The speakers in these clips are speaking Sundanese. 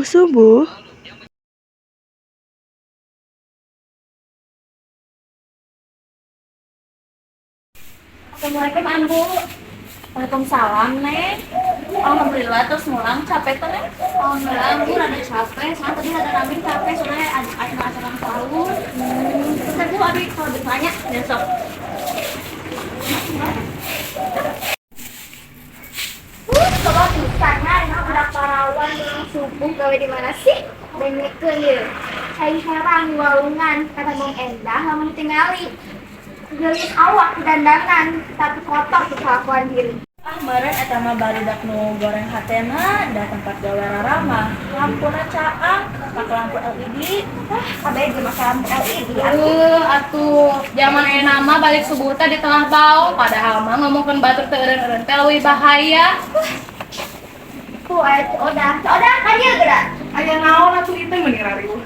Subuh-subuh. Assalamualaikum, Ambu. Waalaikumsalam, Neng. Alhamdulillah, terus mulang capek tuh, Neng. Alhamdulillah, Ambu rada capek. Soalnya tadi rada rame capek, soalnya ada acara ulang tahun. Terus aku abi kalau ditanya besok. Coba pisan nah, budak parawan yang subuh gawe di mana sih? Dengekeun ye. Cai herang di walungan, kata Bang Endah lamun ditingali. Geulis awak dandanan, tapi kotor tuh kelakuan diri. Ah, meureun eta mah barudak nu goreng hatena da tempat gawe raramah. Lampuna caang, pakai lampu LED. Ah, kabeh ge make lampu LED atuh. Atuh, zaman ayeuna mah balik subuh teh di tengah baung, padahal mah ngomongkeun batur teu eureun-eureun teh leuwih bahaya. Tuh aya Ceu Odah. Ceu Odah ka dieu geura. Aya naon atuh ieu teh meni rariweuh.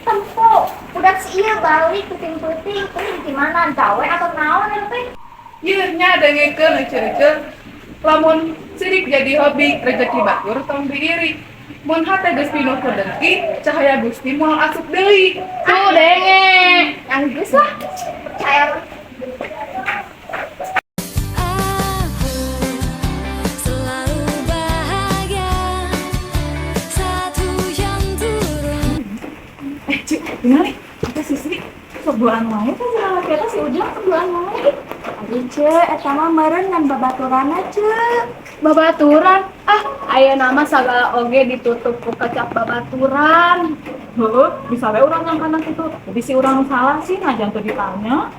Tempo. Budak si ieu balik peuting-peuting, teuing di mana gawe atau naon eta teh? Yeuh nya dengekeun eceu-eceu. Lamun sirik jadi hobi, rezeki batur tong diiri. Mun hate geus pinuh ku dengki, cahaya Gusti moal asup deui. Tuh denge. Yang geus lah. Percaya mah. Aku selalu bahagia saat hujan turun. Eh, Cik, tinggal nih. Kita sisi sok duaan wae teh cenah laki eta si Ujang sok duaan wae. Ari ce, eta mah meureun ngan babaturanna ce. Babaturan. Ah, ayeuna mah sagala oge ditutup ku kecap babaturan. Heueuh, bisa we urang nyangkana kitu. Tapi si urang nu salah sih ngajan teu ditanya.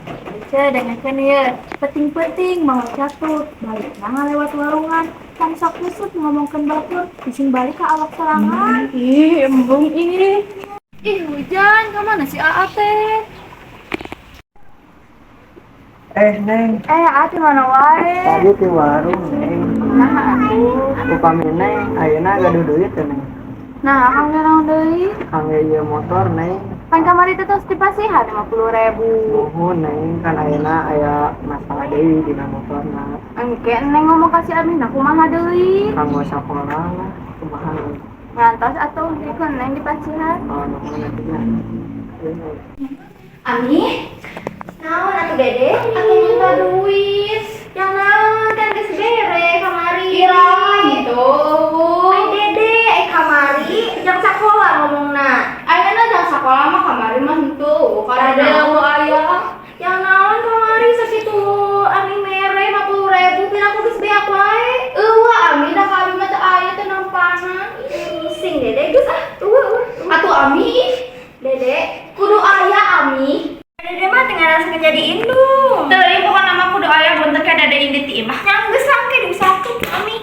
Ce, dengekeun ieu. Penting-penting mawa catut, balikna ngalewat walungan. Kan sok kusut ngomongkeun batur, bising balik ka awak sorangan. Ih, embung ih. Ih, hujan, kemana si Aa teh? Eh, Neng, Eh, ati mana wae? Tadi di warung, Neng. Nah, atuh. Upami Neng, ayeuna gaduh duit teh, Neng. Nah, akang ge naon deui? Kangge ieu motor, Neng. Pan kamari teh tos dipasihan 50.000. Nuhun, Neng, kan ayeuna aya masalah deui dina motorna. Engke Neng ngomong ka si Aminah kumaha deui? Kanggo sakola lah, kumaha, Neng. Ngantos atuh dikeun Neng dipasihan. Oh, nuhun atuh nya. Ieu, Neng. Ami, naon atuh Dede? Aku minta duit. Yang naon kan geus bere kamari. Ira gitu. Ai Dede, ai kamari jang sakola ngomongna. Ayeuna jang sakola mah kamari mah henteu, karena Naon? nu aya. Yang naon kamari sakitu Ami mere 50.000 pira aku geus beak wae. Eueuh, Ami da ka abi mah teu aya teu nampanan. Pusing Dede geus ah. Eueuh eueuh. Atuh Ami ih, Dede, kudu aya Ami. Dede mah teu ngarasakeun jadi indung. Teuing pokona mah kudu aya bunteuk ka Dede indit ti imah. Yang geus langke diusahakeun ku Ami.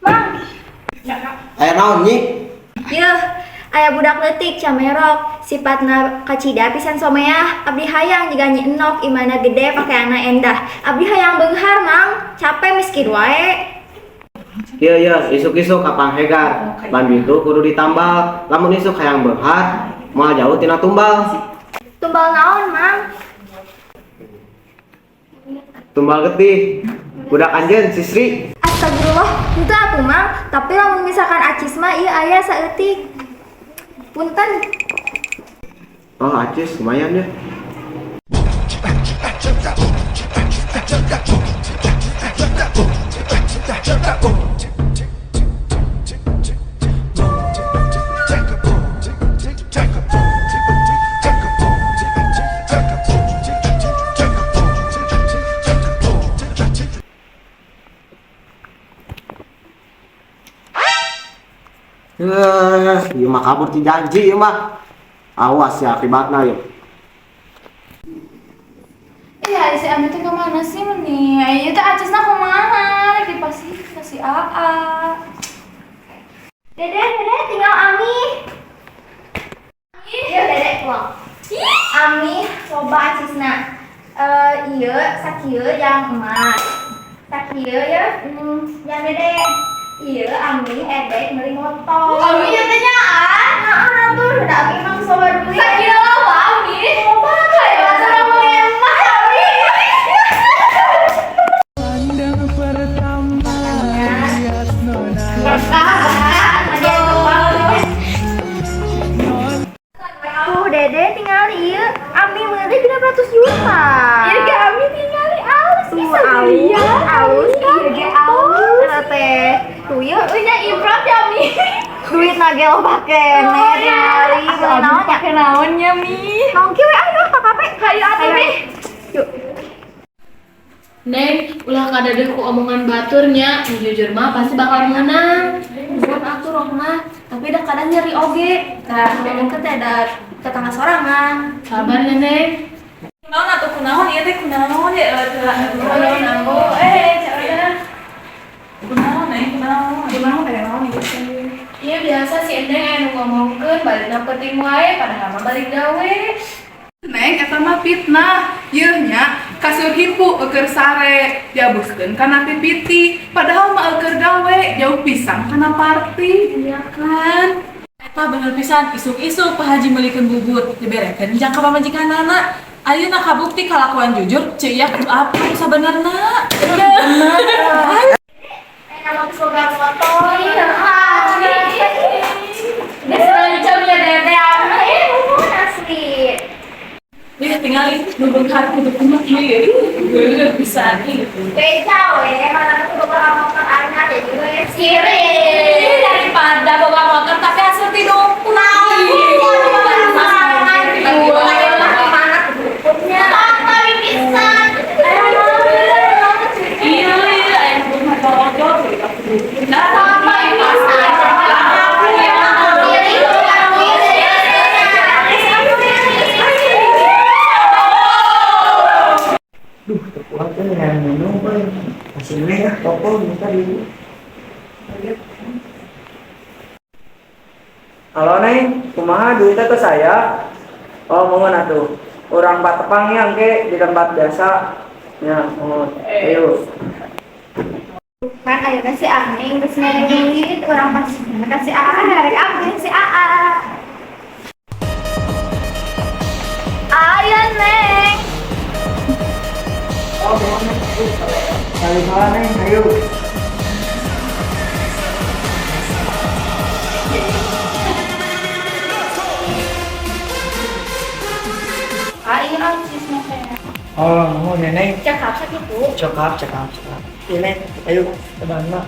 Mang, Aya naon, Nyi? yeuh, aya budak leutik camerok, sifatna kacida pisan someah, abdi hayang jiga Nyi Enok imana gede pakaianna endah. Abdi hayang beunghar, Mang, capek miskin wae. Ieu ieu isuk-isuk ka panghegar. Ban itu kudu ditambal. Lamun isuk hayang beunghar, moal jauh tina tumbal. Tumbal naon, Mang? Tumbal getih. Budak anjeun si Sri. Astagfirullah, henteu atuh Mang, tapi lamun misalkan acis mah ieu aya saeutik. Punten. Oh, acis lumayan ya. Eh, ieu mah kabur ti janji ieu mah. Awas ya akibatna ieu. Iya, si Ami teh kemana sih meni? Ieu teh acisna kumaha? Rek dipasih ka si Aa. Dede, Dede, tinggal Ami. Ieu Dede, uang. Ami loba acisna. Eh, ieu sakieu yang emas. Sakieu ya, yang Dede. Ieu Ami edek meuli motor. Ami ieu teh nyaan. Duitna ge loba keneh tingali meuli naon nya? Pake naon nya, Mi? Nongki we ayo ka kafe. Hayu atuh, Mi. Yuk. Neng, ulah kadadeh ku omongan baturnya, nu jujur mah pasti bakal menang. Bukan atuh Rohmah, tapi dah kadang nyeri oge. Tah, ngomong teh ada tetangga sorangan. Sabar ya, Neng. Kunaon atuh, kunaon ieu teh, kunaon ya, kunaon ambo, eh, Cak Oda. Kunaon, eh, kunaon? Kunaon, eh, naon ieu teh? Iya biasa si Neng aya nu ngomongkeun balikna penting wae padahal mah balik gawe. Neng, eta mah fitnah. Yeuh nya, kasur himpu eueur sare, diabuskeun kana pipiti, padahal mah eueur gawe, jauh pisang kana party. Iya kan? Eta bener pisan, isuk-isuk Pak Haji meulikeun bubur, diberekeun jang ka pamajikanana. Ayeuna kabukti kalakuan jujur, ceu iya kudu apa nu sabenerna. Bener. Nama geus boga motor. Iya. Geus rancam ya Dede. Eh, nuhun asli. Ih, tingali nu beunghar kudu kumaha ieu. Bener pisan ih. Beca we, mana tuh boga motor anyar ya juga ya sirik. Daripada boga motor tapi hasil tidur. Iya, iya, aya nu beunghar bawa ojol. Nah, Duh, teu kuat euy hayang minum euy. Masih ini ya, toko minta di. Halo Neng, kumaha duitnya ke saya? Oh, mohon atuh. Urang patepang ya engke di tempat biasa. Ya, mohon. Ayo. Kan ayeuna si Aneng geus mere duit, urang pas ka si Aa, rek ambil si Aa. Ayo Neng. Oh, mohon Neng. Kali salah Neng, ayo. Ayo ah, cisna teh. Oh, mohon ya Neng. Cakap sakitu. Cekap, cekap, cekap. Iya Neng, ayo ke mana?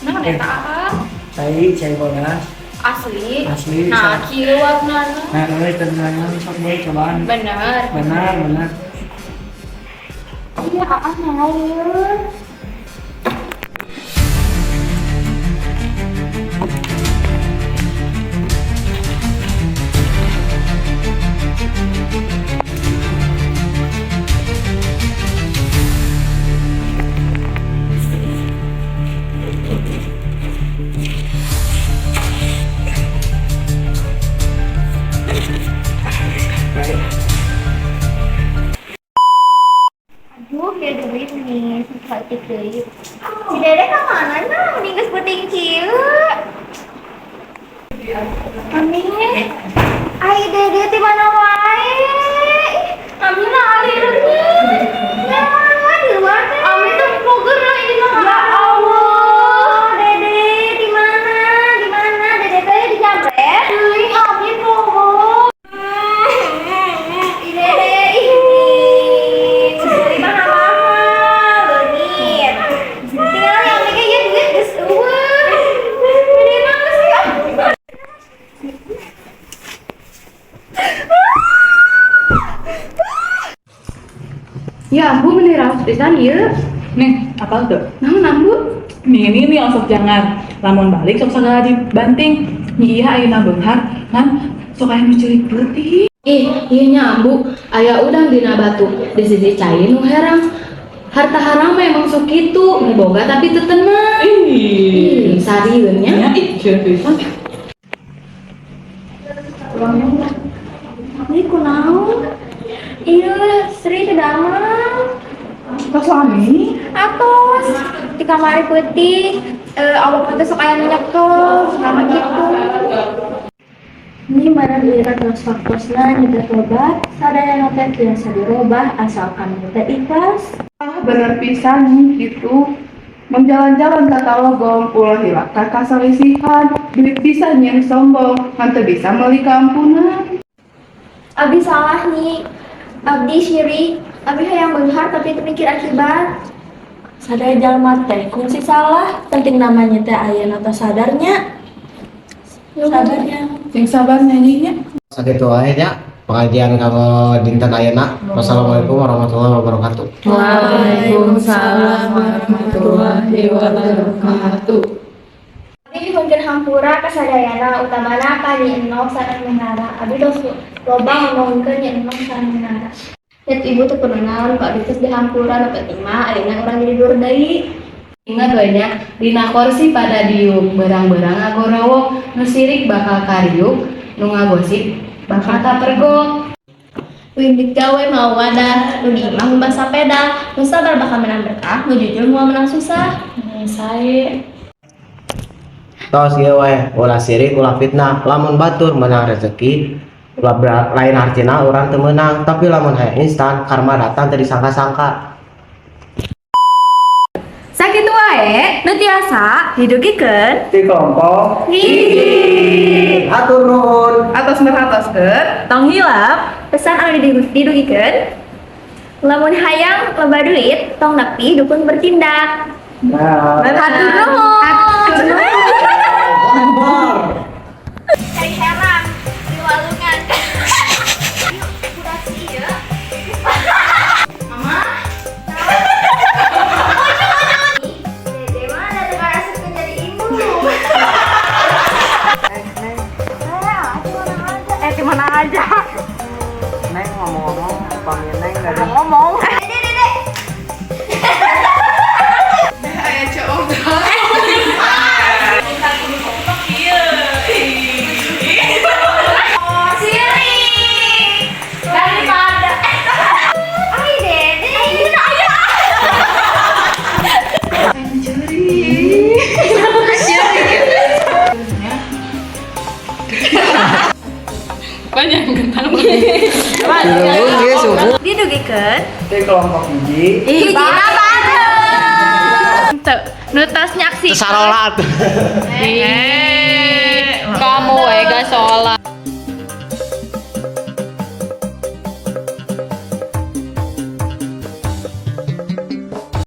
Naon eta Aa? Cai, cai bodas. Asli. Asli. Nah, kieu warnana. Nah, euy tenang sok boy cobaan. Bener. Benar, benar. Iya, Aa mau. Aduh, ya duit nih, saeutik deui. Si Dede ka mana nya? Mending geus peuting kieu. Ami, ai Dede ti mana wae? Ami mah alirnya. Ya, di luar teh. Ami tuh poger lah ini mah. Ya Allah, Dede di mana? Di mana? Dede teh di jambret. Teuing ami poho. Ih, Dede, ih. Beli mahal-mahal, leungit. Tinggal yang mikir ya duit geus eueuh. Dede mah geus ah. Ya ambu meuni raos pisan ieu. Nih, apal tuh? Naon ambu? Nih, ini nih sok jangan. Lamun balik sok sagala dibanting. Nyi iya ayeuna beunghar ngan sok aya nu ceurik peuting. Ih, ieu nya ambu, aya udang dina batu, di sisi cai nu herang. Harta haram mah emang sok kitu, nu boga tapi teu tenang. Ih. Ih, sarieun nya. Nya ih sieun pisan. Ini kunaon? Iya, Sri teu damang. Tos lami. Atos di kamari peuting, awak teh sok aya nu nyekel, sama kitu. Ini mana dira tos waktosna nyita tobat, sadayana teh tiasa dirobah asalkan teh ikhlas. Ah, bener pisan nih gitu. Menjalan-jalan ka Tarogong, ulah hilap ka kasalisihan, duit bisa nyieun sombong, ngan teu bisa meuli keampunan. Abi salah nih. Abdi syirik, abi hayang beunghar tapi teu mikir akibat. Sadaya jalma teh kungsi salah, penting namanya teh aya atau sadarnya. Sabarnya. Sing sabar nyanyinya. Sakitu wae nya pengajian kanggo dinten ayeuna. Wassalamualaikum warahmatullahi wabarakatuh. Waalaikumsalam warahmatullahi wabarakatuh. Abdi nyuhunkeun hampura kasadayana, utamana ka Nyi Enok sareng Menara. Abdi tos loba ngomongkeun Nyi Enok sareng Menara. Nyet ibu teu kudu naon ku abdi tos dihampura, nu penting mah ayeuna urang jadi dulur deui. Ingat we nya, dina korsi pada diuk, berang-berang ngagorowok, nu sirik bakal kariuk, nu ngagosip bakal kapergok. Wih, gawe mawa wadah, nu di imah ngumbah sapeda, nu sabar bakal menang berkah, nu jujur moal menang susah. Sae. Tos ieu we, ulah sirik, ulah fitnah. Lamun batur menang rezeki, ulah lain artina urang teu meunang, tapi lamun hayang instan, karma datang teu disangka-sangka. Sakitu wae, nu tiasa didugikeun. Di kelompok Hiji. Hatur nuhun. Atos merhatoskeun. Tong hilap. Pesan anu didugikeun, lamun hayang loba duit, tong nepi dukun bertindak. Nah. Hatur nuhun. Cai herang di walungan. Yuk, budak si ieu. Mama. Dede mah ada ngarasupkeun jadi ibu. Eh, di mana aja? Neng, ngomong-ngomong, pamit Neng dari Ngomong. Dede, Dede. Aya cowok. Iya. Sirik. Daripada. Ai, Dede. Ayo. Mencuri. Banyak kentang. Didugikeun. Di kelompok hiji. Hiji. Nu tos nyaksikeun. Sarolat. Kamu we gak sholat.